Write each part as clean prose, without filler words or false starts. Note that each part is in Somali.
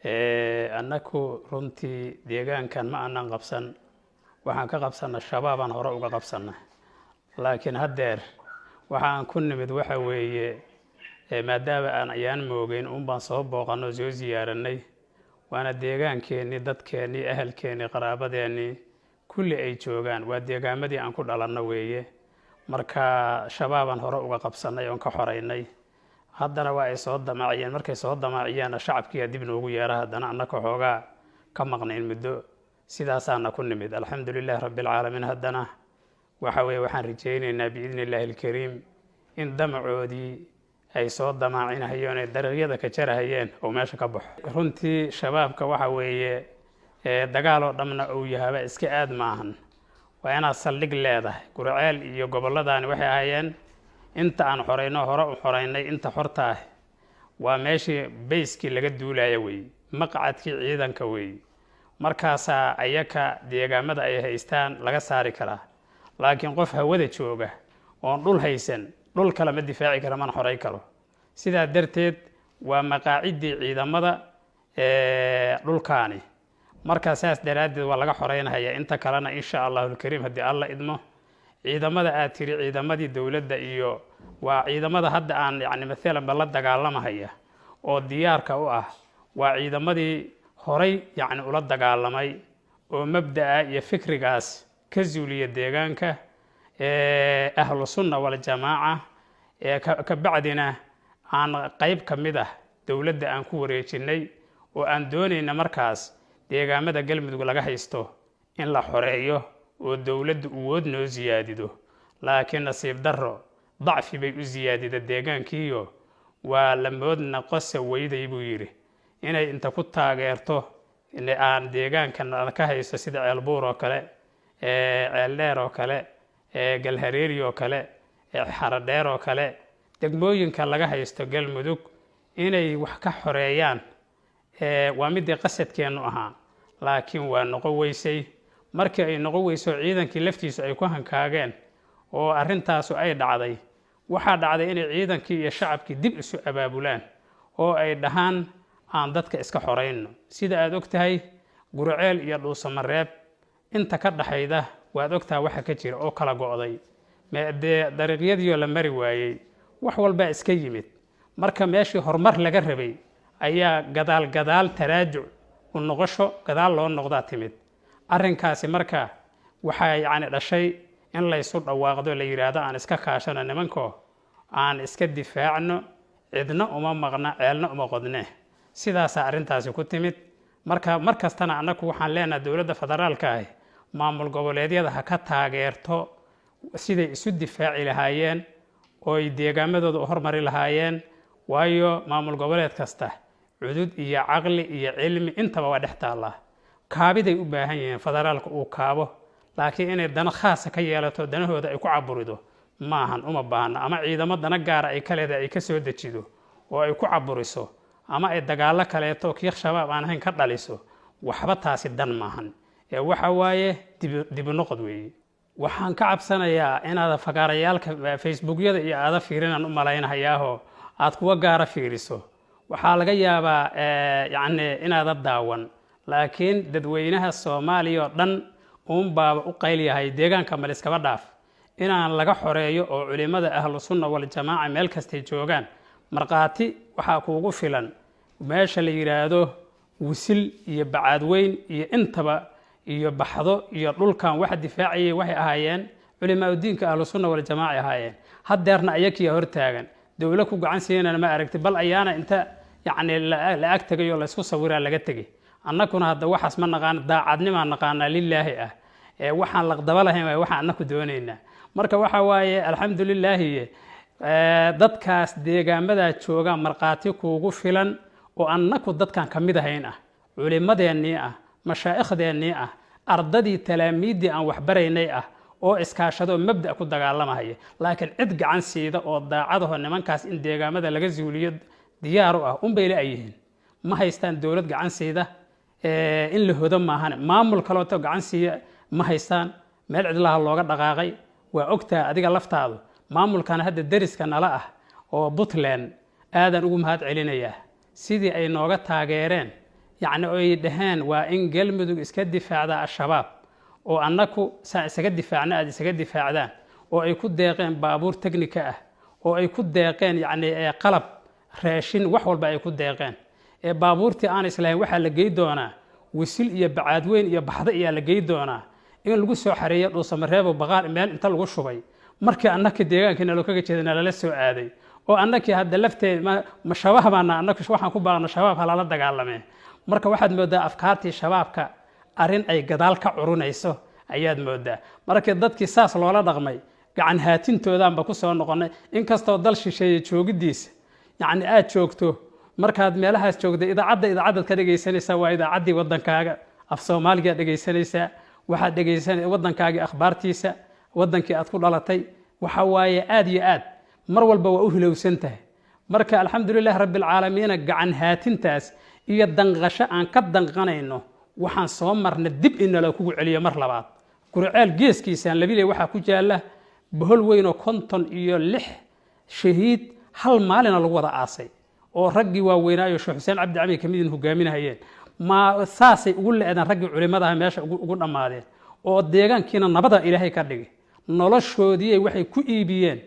Annaku runtii deegaankan ma aanan qabsan. Waxaan ka qabsanna Shabaabaan hore uga qabsanna, laakiin haddeer waxa aan ku nimid waxa weeye, maadaama aan ayaan moogeyn un baan soo booqanno, soo ziyaaranay, waana deegaankeennii, dadkeennii, ahalkeennii, qaraabadeennii kulli ay joogaan. Waa deegaamadii aan ku dhalanno weeye. Marka Shabaabaan hore uga qabsannay oon ka xoreynay, haddana waa ay soo damaaciyeen. Markay soo damaaciyeenna shacabkiiyaa dib noogu yeera. Haddana annaka xoogaa ka maqnayn muddo, sidaasaana ku nimid. Alxamdu lilahi rabbi alcaalamiin. Haddana waxa weeye waxaan rajaynaynaa biidni illaahi alkariim in damacoodii ay soo damaacinahayeen, ay dariiqyada ka jarahayeen, oo meesha ka baxo. Runtii Shabaabka waxa weeye dagaal oo dhamna uu yahaba iska aad maahan, waa inaad saldhig leedahay. Gurceel iyo gobolladani waxay ahaayeen inta aan xoreyno, hore u xoreynay, inta xorta ah, waa meeshii bayskii laga duulaya weeye, maqcadkii ciidanka weeye. Markaasaa ayaka deegaamada ay haystaan laga saari karaa, laakiin qof hawada jooga oon dhul haysan dhul kale ma difaaci karo, mana xorey karo. Sidaa darteed waa maqaaciddii ciidamada dhulkaani. Marka saas daraaddeed waa laga xoreynhayaa. Inta kalena, insha Allahu alkariim, haddii Alla idmo, ciidamada aad tiri ciidamadii dowladda iyo waa ciidamada hadda aan yani maalanba la dagaalamahaya oo diyaarka u ah, waa ciidamadii horay yacni ula dagaalamay oo mabda'a iyo fikrigaas ka zuuliya deegaanka, Ahlu Sunna Waljamaaca. Ka bacdina aan qayb ka mid ah dowladda aan ku wareejinay oo aan doonayna markaas deegaamada Galmudug laga haysto in la xoreeyo oo dowladdu awood noo siyaadido. Laakiin nasiib darro, dacfi bay u siyaadida deegaankiiyo waa la moodna qosa weyday buu yidhi, inay inta ku taageerto aan deegaankan ka haysto, sida Ceelbuur oo kale, Ceeldheer oo kale, Galhareeri oo kale, Xaradheer oo kale, degmooyinka laga haysto Galmudug inay wax ka xoreeyaan. Waa midii qasadkeennu ahaa, laakiin waa noqon weysay. Markii ay noqon weyso, ciidankii laftiisu ay ku hankaageen oo arrintaasu ay dhacday, waxaa dhacday inay ciidankii iyo shacabkii dib isu abaabulaan oo ay dhahaan aan dadka iska xorayno. Sida aada og tahay, Gurceel iyo Dhuusamareeb inta ka dhaxayda waad ogtahay waxa ka jira oo kala go'day, dee dariiqyadiioo la mari waayey, wax walbaa iska yimid. Marka meeshii horumar laga rabay ayaa gadaal gadaal taraajuc u noqosho, gadaal loo noqdaa timid arrinkaasi. Marka waxaa yacni dhashay in laysu dhawaaqdo, la yidhaahdo aan iska kaashano nimanko, aan iska difaacno, cidna uma maqna, ceelna uma qodne. Sidaasaa arrintaasi ku timid. Marka mar kastana annagu waxaan leenahay dowladda federaalka ah maamul goboleedyada ha ka taageerto siday isu difaaci lahaayeen ooy deegaamadooda u hormari lahaayeen, waayo maamul goboleed kasta cudud iyo caqli iyo cilmi intaba waa dhex taallaa. Kaabiday u baahan yihiin federaalka uu kaabo, laakiin inay dano khaasa ka yeelato, danahooda ay ku caburido maahan, uma baahna. Ama ciidamo dana gaara ay ka leedahay ay ka soo dejido oo ay ku caburiso, ama ay dagaallo kaleeto kii Shabaab aan ahayn ka dhaliso, waxba taasi dan maahan. Ee waxa waaye dibu noqod weeye. Waxaan ka cabsanayaa inaad fagaarayaalka Facebookyada iyo aada fiirinaan u malaynahayaaho aad kuwa gaara fiiriso. Waxaa laga yaabaa yacni inaada daawan, laakiin dadweynaha Soomaaliya oo dhan uunbaaba u qaylyahay deegaanka maliskaba dhaaf inaan laga xoreeyo oo culimada Ahlu Sunna Waljamaaca meel kastay joogaan. Markhaati waxaa kuugu filan meesha la yidhaahdo Wisil iyo Bacaadweyn iyo intaba iyo Baxdo iyo dhulkan waxa difaacayay waxay ahaayeen culimaaudiinka Ahlu Sunna Waljamaaca ahaayeen. Haddeerna ayakiya hortaagan, dowlo ku gacan siinana ma aragti, bal ayaana inta yacni la ag tegay oo laysku sawiraa laga tegay. Annakuna hadda waxaas ma naqaan, daacadnimaan naqaanaa lilaahi ah ee waxaan laqdaba lahayn waay waxaan annaku doonaynaa. Marka waxa waaye, alxamdu lilaahi, dadkaas deegaamadaa jooga markhaati kuugu filan oo annaku dadkan ka mid ahayn ah, culimadeennii ah, mashaa'ikhdeennii ah, ardadii talaamiiddii aan waxbaraynay ah oo iskaashadoo mabda' ku dagaalamahaya. Laakiin cid gacan siida oo daacadaho nimankaas in deegaamada laga zuuliyo diyaar u ah unbay la-yihiin. Ma haystaan dowlad gacan siida, in la hodo maahane maamul kaleeto gacan siiya ma haystaan. Meel cidlaha looga dhaqaaqay waa ogtaha adiga laftaadu. Maamulkan hadda deriska nala ah oo Puntland aadaan ugu mahad celinayaa sidii ay nooga taageereen. Yacni oy dhaheen waa in Galmudug iska difaacda Al-Shabaab, oo annaku saa isaga difaacna aada isaga difaacdaan, oo ay ku deeqeen baabuur technical ah, oo ay ku deeqeen yacni qalab, raashin, wax walba ay ku deeqeen, ee baabuurtii aan islahayn waxaa la gey doonaa Wisil iyo Bacaadweyn iyo Baxda iyaa la gey doonaa, in lagu soo xareeyo Dhuusamareebo baqaar meel inta lagu shubay, markii annakii deegaankiina loo kaga jeeda lala soo aaday, oo annakii hadda lafteed ma shabaab baana annaku waxaan ku baaqno Shabaab ha lala dagaalamee. Marka waxaad moodaa afkaartii Shabaabka arrin ay gadaal ka curunayso ayaad moodaa. Markii dadkii saas loola dhaqmay, gacan haatintoodaanba ku soo noqonnay, inkastoo dal shisheeye joogidiisa yacni aad joogto. Markaad meelahaas joogta, idaacadda idaacaddaad ka dhegaysanaysaa waa idaacaddii waddankaaga, af Soomaaligaad dhegaysanaysaa, waxaad dhegaysanay waddankaagii akhbaartiisa, waddankii aad ku dhalatay. Waxa waaye aad iyo aad mar walba waa u hilowsan tahay. Marka alxamdulilahi rabbilcaalamiina, gacan haatintaas iyo danqasho aan ka danqanayno waxaan soo marna dib inala kugu celiyo mar labaad. Guriceel geeskiisaan Labile waxaa ku jaala bohol weyn oo 56 shahiid hal maalina lagu wada aasay, oo raggii waaweynaayo Sheekh Xuseen Cabdi Cami kamidin hogaaminahayeen. Ma saasay ugu le-deen raggii culimadaha meesha ugu dhammaadeen, oo deegaankiina nabada Ilaahay ka dhigay. Noloshoodii waxay ku iibiyeen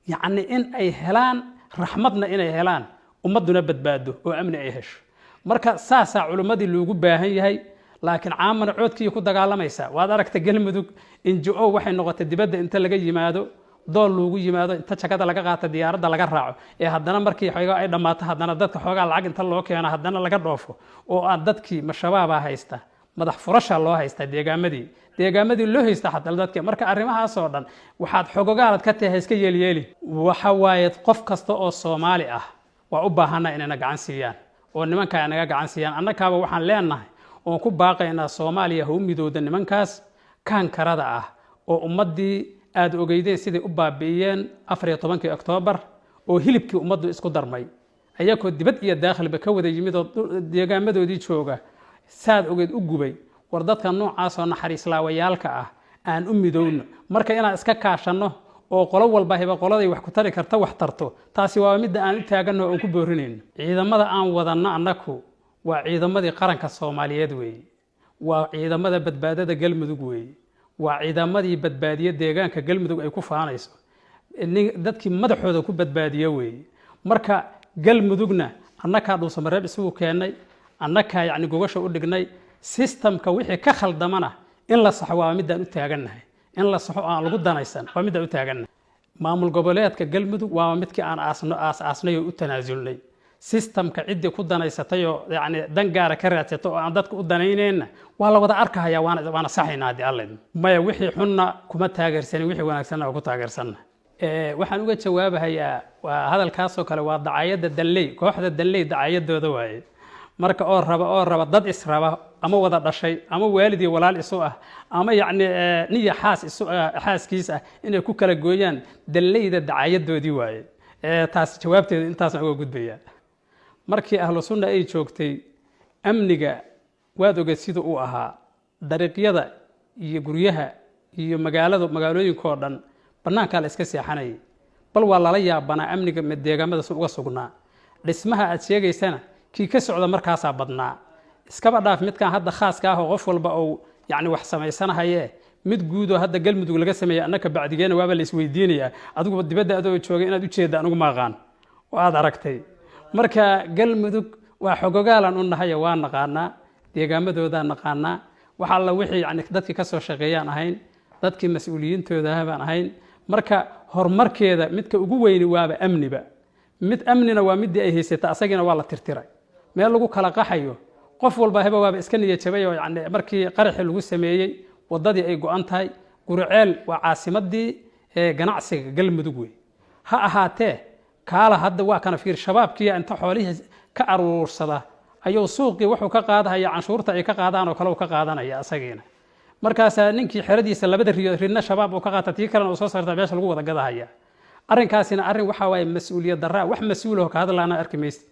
yacni in ay helaan raxmadna, inay helaan ummadduna badbaado oo amni ay hesho. Marka saasaa culimmadii loogu baahan yahay, laakiin caamana coodkii ku dagaalamaysa. Waad aragta Galmudug NGO waxay noqotay dibadda inta laga yimaado, dool loogu yimaado, inta jagada laga qaato, diyaaradda laga raaco, ee haddana markii xoogaa ay dhammaato, haddana dadka xoogaa lacag inta loo keeno, haddana laga dhoofo, oo aan dadkii ma Shabaabaa haysta, madax furasha loo haystaa, deegaamadii loo haysta xataa dadka. Marka arrimahaasoo dhan waxaad xogogaalad ka tahay iska yeelyeeli. Waxa waaye qof kasta oo Soomaali ah waa u baahana inayna gacan siiyaan, oo nimankaa naga gacan siiyaan. Annakaaba waxaan leenahay oon ku baaqaynaa, Soomaaliya ha u midowda nimankaas kaankarada ah, oo ummaddii aada ogeydeen siday u baabi'iyeen 14-kii Oktoobar, oo hilibkii ummaddu isku darmay, ayagoo dibad iyo daakhilba ka wada yimid oo deegaamadoodii jooga, saad ogeed u gubay. War dadka noocaasoo naxariislaawayaalka ah aan u midowno. Marka inaan iska kaashanno oo qolo walba hiba qoladay wax ku tari karta wax tarto, taasi waa midda aan u taaganno oon ku boorinayno. Ciidamada aan wadanno annaku waa ciidamadii qaranka Soomaaliyeed weeye, waa ciidamada badbaadada Galmudug weeye, waa ciidamadii badbaadiye deegaanka Galmudug ay ku faanayso, dadkii madaxooda ku badbaadiye weeye. Marka Galmudugna annakaa Dhuusamareeb isugu keennay, annakaa yacni gogasha u dhignay. Systemka wixii ka khaldamana in la saxo waa midaan u taagannahay, in la saxo aan lagu danaysan waa midaan u taagannahay. Maamul goboleedka Galmudug waa midkii aan aasno aas aasnay oo u tanaasulnay. Systemka ciddii ku danaysatay oo yacni dan gaara ka raadsatay oo aan dadka u danaynayna, waa la wada arkahaya, waana saxaynaa haddii Alla idmo. Maya, wixii xunna kuma taageersanin, wixii wanaagsanna waa ku taageersanna. Waxaan uga jawaabahayaa waa hadalkaasoo kale, waa dacayadda dalley, kooxda dalley dacayadooda waaye. Marka oo raba dad israba, ama wada dhashay, ama waalid iyo walaal isu ah, ama yacni niya xaas isu ah, xaaskiis ah, inay ku kala gooyaan, dalleyda dacayadoodii waaye. Taas jawaabteedu intaasaan uga gudbayaa. Markii Ahlu Sunna ay joogtay, amniga waad ogeed sida uu ahaa. Dariiqyada iyo guryaha iyo magaalada, magaalooyinkoo dhan bannaankaa la iska seexanayay, bal waa lala yaabanaa amniga deegaamada si uga sugnaa. Dhismaha aad sheegaysana kii ka socda markaasaa badnaa. Iskaba dhaaf midkan hadda khaaska ah oo qof walba uu yacni wax samaysanahaye, mid guud oo hadda Galmudug laga sameeyey annaka bacdigeena waaba la isweydiinayaa. Adiguba dibadda adoo joogay inaad ujeedda anigu ma aqaan oo aad aragtay. Marka Galmudug waa xogogaalan u nahayo, waa naqaanaa deegaamadoodaa, naqaanaa wax alla wixii yani dadkii ka soo shaqeeyaan ahayn, dadkii mas-uuliyiintooda baan ahayn. Marka horumarkeeda midka ugu weyni waaba amniba. Mid amnina waa midii ay haysata, asagiina waa la tirtiray. Meel lagu kala qaxayo, qof walba heba waaba iska niya jabay, oo yani markii qaraxii lagu sameeyey waddadii ay go-an tahay. Guriceel waa caasimadii ganacsiga Galmudug wey. Ha ahaatee kaala hadda waa kana fiir, Shabaabkiiya inta xoolihii ka aruursada ayuu suuqii wuxuu ka qaadahaya canshuurta ay ka qaadaan oo kale uu ka qaadanaya asagiina. Markaasaa ninkii xeradiisa labada riyo ridna Shabaab uu ka qaata, tii kalena uu soo saarta, meesha lagu wada gadahaya. Arrinkaasina arrin waxaa waaye mas-uuliyad darraa. Wax mas-uulaho ka hadlaana arki maysid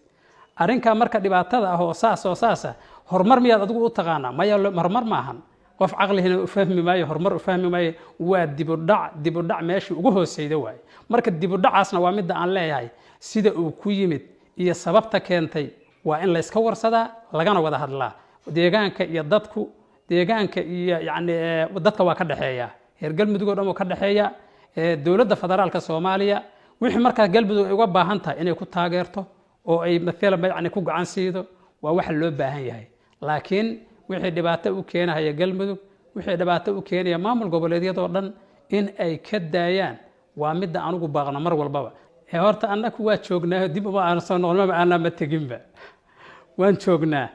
arrinkaa. Marka dhibaatada ah oo saas oo saasa, horumar miyaad adigu u taqaanaa? Maya, horumar maahan. Qof caqlihina u fahmi maayo, horumar u fahmi maayo. Waa dibudhac, dibudhac meeshii ugu hooseyda waaye. Marka dibudhacaasna waa midda aan leeyahay sida uu ku yimid iyo sababta keentay. Waa in la iska warsadaa, lagana wada hadlaa. Deegaanka iyo dadku, deegaanka iyo yani dadka waa ka dhexeeya, reer Galmudug oo dhan oo ka dhexeeya. Dowladda federaalka Soomaaliya wixii markaa Galmudug ay uga baahan tahay inay ku taageerto oo ay maalan yani ku gacan siido waa waxa loo baahan yahay. Laakiin wixii dhibaato u keenahaya Galmudug, wixii dhibaato u keenaya maamul goboleedyadoo dhan, in ay ka daayaan waa midda anugu baaqno mar walbaba. Horta annaku waa joognaa, dib uma aan soo noqon, maba aanaa ma teginba, waan joognaa.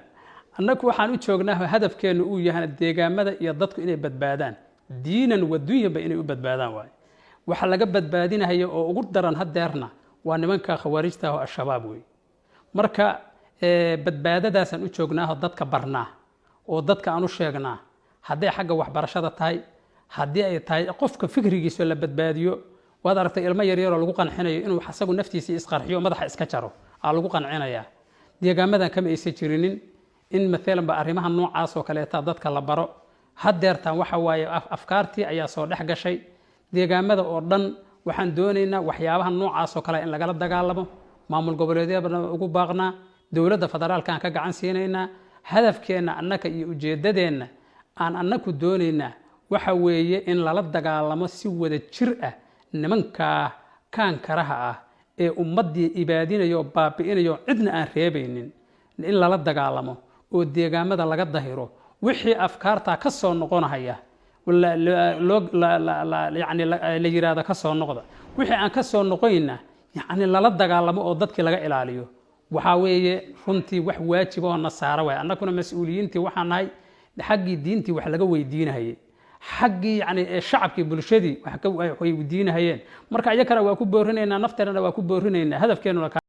Annaku waxaan u joognaa, hadafkeennu uu yahay deegaamada iyo dadku inay badbaadaan, diinan wa dunyanba inay u badbaadaan. Waaye waxa laga badbaadinaya oo ugu daran hadeerna waa nimanka khawaarijta ah oo Al-Shabaab wey. Marka badbaadadaasaan u joognaaho dadka barnaa oo dadka aan u sheegnaa, hadday xagga waxbarashada tahay, haddii ay tahay qofka fikrigiisa la badbaadiyo. Waad aragtay ilmo yaryaroo lagu qancinayo inuu asagu naftiisii isqarxiyo, madaxa iska jaro aa lagu qancinayaa. Deegaamadan kama aysan jirinin in maalan ba arrimaha noocaas oo kaleeta dadka la baro. Hadeertaan waxa waaye afkaartii ayaa soo dhex gashay deegaamada oo dhan. Waxaan doonaynaa waxyaabaha noocaas oo kale in lagala dagaalamo. Maamul goboleedyadana ugu baaqnaa, dowladda federaalka aan ka gacan siinaynaa. Hadafkeenna annaka iyo ujeeddadeenna aan annaku doonaynaa waxa weeye in lala dagaalamo si wada jir ah nimankaa kaankaraha ah ee ummaddii ibaadinayo, baabi'inayo, cidna aan reebaynin, in lala dagaalamo oo deegaamada laga dahiro. Wixii afkaartaa ka soo noqonahaya yani la yiraahdo ka soo noqda, wixii aan ka soo noqoyna yani lala dagaalamo oo dadkii laga ilaaliyo. Waxaa weeye runtii wax waajib oo nasaaro waay. Annaguna mas-uuliyiintii waxaan nahay xaggii diintii wax laga weydiinahayay, xaggii yani shacabkii, bulshadii wax ka weydiinahayeen. Marka iyakana waa ku boorinaynaa, nafteennana waa ku boorinaynaa, hadafkeenuna.